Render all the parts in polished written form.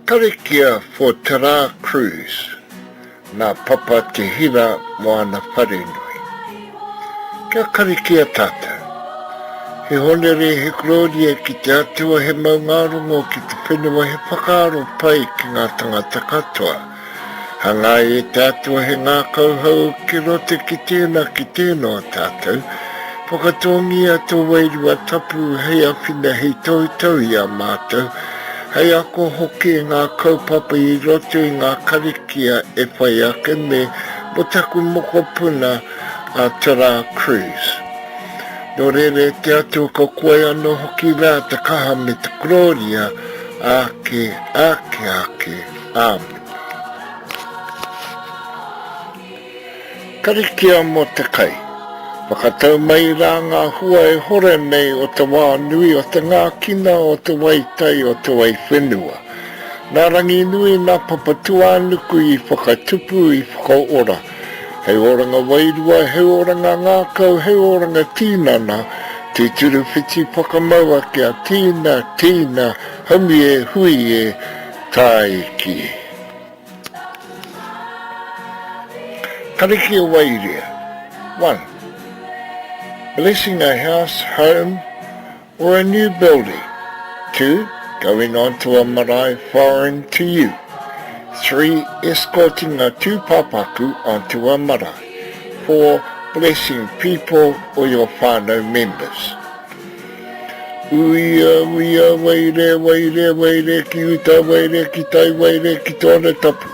Karakia for Tara Cruz, nā Papa Te Hira Moana Wharenui. Kia karakia tātou. He honere, he kororia ki te Atua, he maungārongo ki te whenua, he whakaaro pai ki ngā tangata katoa. Hangai e te Atua he ngākau hou ki roto ki tēnā ki tēnā o tātou. Whakatōngia tō Wairua Tapu hei awhina hei toutou i a mātou, hei ako hoki i ngā kaupapa i roto i ngā karakia e whai ake nei mō taku mokopuna a Tara Cruz. Nō reira e te Atua ko koe anō hoki rā te kaha me te korōria, āke, āke, āke. Āmine. Karakia mō te kai. Whakatau mai rā ngā hua e hora nei o te wā nui o te ngākina o te wai tai o te wai whenua. Nā Ranginui, nā Papatūānuku i whakatupu, i whakaora. Hei oranga wairua, hei oranga ngākau, hei oranga tīnana, tūturu whiti whakamaua kia tīna, tīna, haumi e, hui e, Tāiki. Karakia Wairea. 1. Blessing a house, home, or a new building. 2. Going on to a marae foreign to you. 3. Escorting a tūpāpaku onto a marae. 4. Blessing people or your whānau members. Uia, uia, waire, waire, waire ki uta, waire ki tai, waire ki tōna tapu.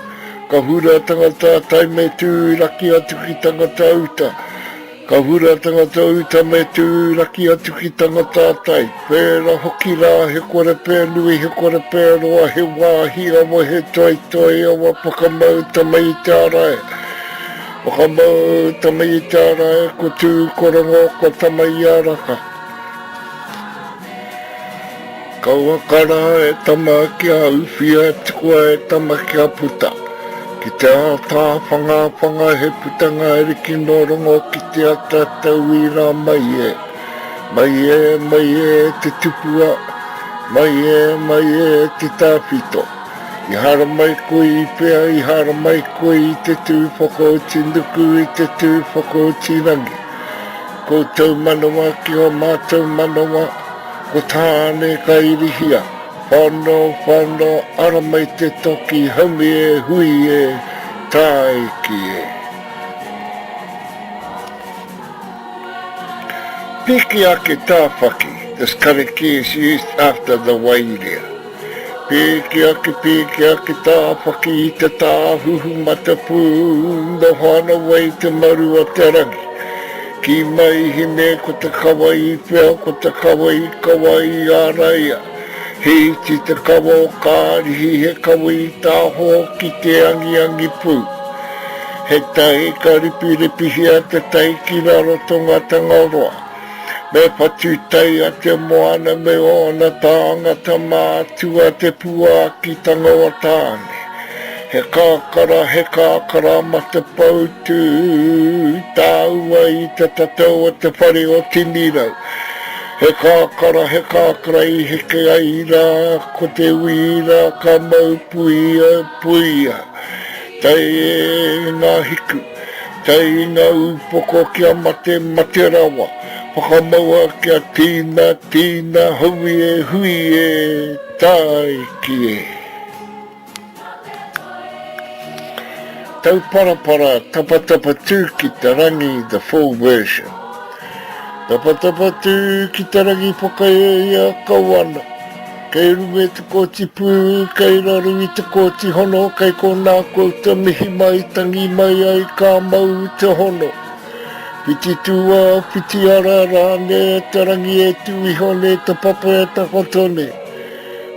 Ka hura tangata tai me tū raki atu ki tangata uta. Ka hura tangata uta me tū raki atu ki tangata tai. Pērā hoki rā, he kore pē nui, he kore pē roa, he wāhi awa, he toetoe awa, whakamau tama i te ara e. Whakamau tama i te ara e, ko tū, ko rongo, ko tama i a raka. Kauaka rā e tama kia uwhia, tukua e tama kia puta. Ki te āta whangawhanga he putanga ariki nō Rongo ki te ata tauira mai e. Mai e, mai e te tupua, mai e, mai e te tāwhito. I haramai koe i whea, i haramai koe i te tū whakaoti nuku, i te tū whakaoti rangi. Koutou manawa ki o mātou manawa, ko Tāne ka irihia. Whano, whano, ara mai te toki, haumi e, hui e, tāiki e. Piki ake Tāwhaki, this karakia is used after the wairea. Piki ake, piki ake Tāwhaki i te tāhuhu matapū, noho ana wai te maru o te rangi. Kī mai hine ko te kawa i whea, ko te kawa i kawa i āraia. He iti te kawa o Kārihi, he kawa i tāho ki te angiangi pū. He tai ka ripiripihia te tai ki Rarotonga Tangaroa. Me whatu tai a te moana me ōna tāngata mātua te puākitanga o Tāne. He kakara, he kakara matapau tū tāua i te tatau o te whare o Tinirau. He kakara, he kakara i heke ai rā, ko te uira ka mau puia, puia. Tai e ngā hiku, tai i ngā ūpoko kia mate, mate rawa. Whakamaua kia tīna, tīna, hui e, hui e, tāiki e. Tauparapara tapatapa tū ki te rangi the full version. Tapatapa tū ki te rangi whakaeia kau ana. Kei runga i te koti pū, kei raro i te koti hono, kei konā koutou mihi mai, tangi mai ai ka mau te hono. Whiti tūā, whiti ara rānei e te rangi e tū iho nei te papa e takoto nei.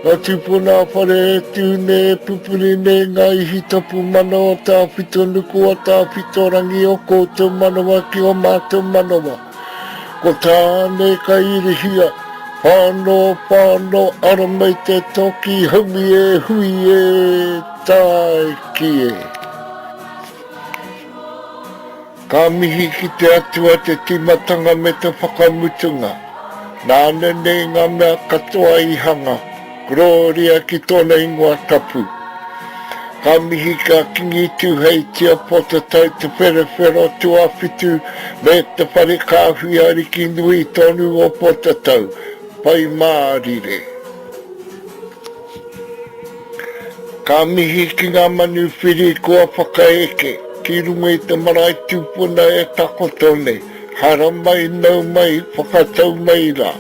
Ngā tūpuna whare e tū nei, e pupuri nei ngā ihi tapu mana o Tāwhito nuku o Tāwhito rangi o koutou manawa ki o mātou manawa. Ko Tāne ka irihia, whano, whano, ara mai te toki, haumi e, hui e, tāiki e. Ka mihi ki te Atua te tīmatanga me te whakamutunga, nāna nei ngā mea katoa i hanga. Korōria ki tōna ingoa tapu. Ka mihi ki a Kingi Tūheitia Potatau Te Wherowhero Tuawhitu me te Whare Kāhui Ariki nui tonu o Potatau, Pai Mārire. Ka mihi ki ngā manuwhiri kua whakaeke ki runga i te marae tupuna e takoto nei, haramai, nau mai, whakatau mai rā.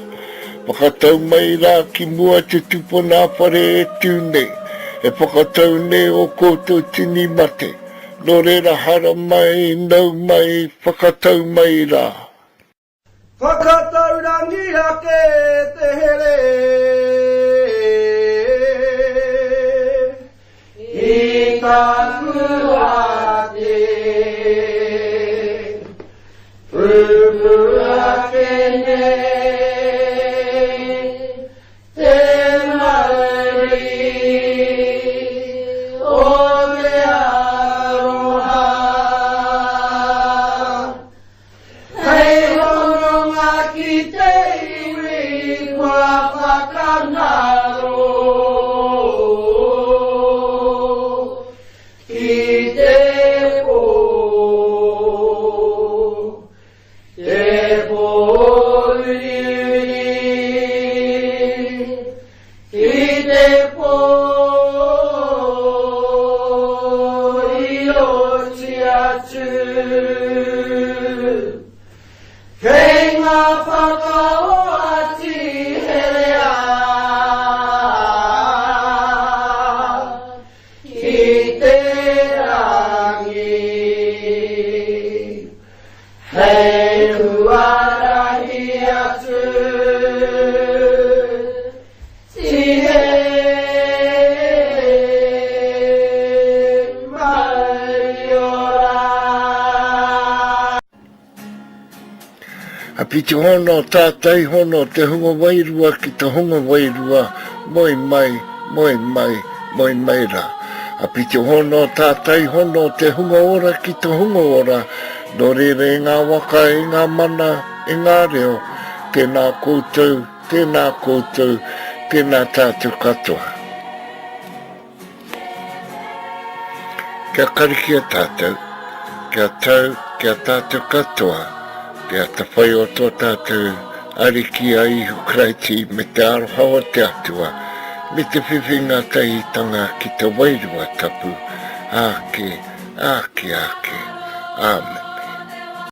Whakatau mai rā ki mua te tupuna whare e tū nei, e whakatau nei ō koutou tini mate. Nō reira haramai, nau mai, whakatau mai rā. Whakataurangi ake te here i taku ate. Pupū ake nei Te mauri o te aroha. Hei hononga ki te iwi kua whakangaro ki te pō, te pō uriuri, ki te pō i oti atu. Kei ngā whakaoati herea ki te rangi. Hei huarahi atu Tihe mauri ora. A piti hono tātai hono te hunga wairua ki te hunga wairua, moe mai, moe mai, moe mai rā. A piti hono tātai hono te hunga ora ki te hunga ora, nō reira e ngā waka, e ngā mana, e ngā reo, tēnā koutou, tēnā koutou, tēnā tātou katoa. Kia karakia tātou, kia tau ki a tātou katoa te atawhai o tō tātou Ariki a Ihu Karaiti me te aroha o te Atua, me te whiwhinga tahitanga ki te Wairua Tapu, āke, āke, āke. Āmene.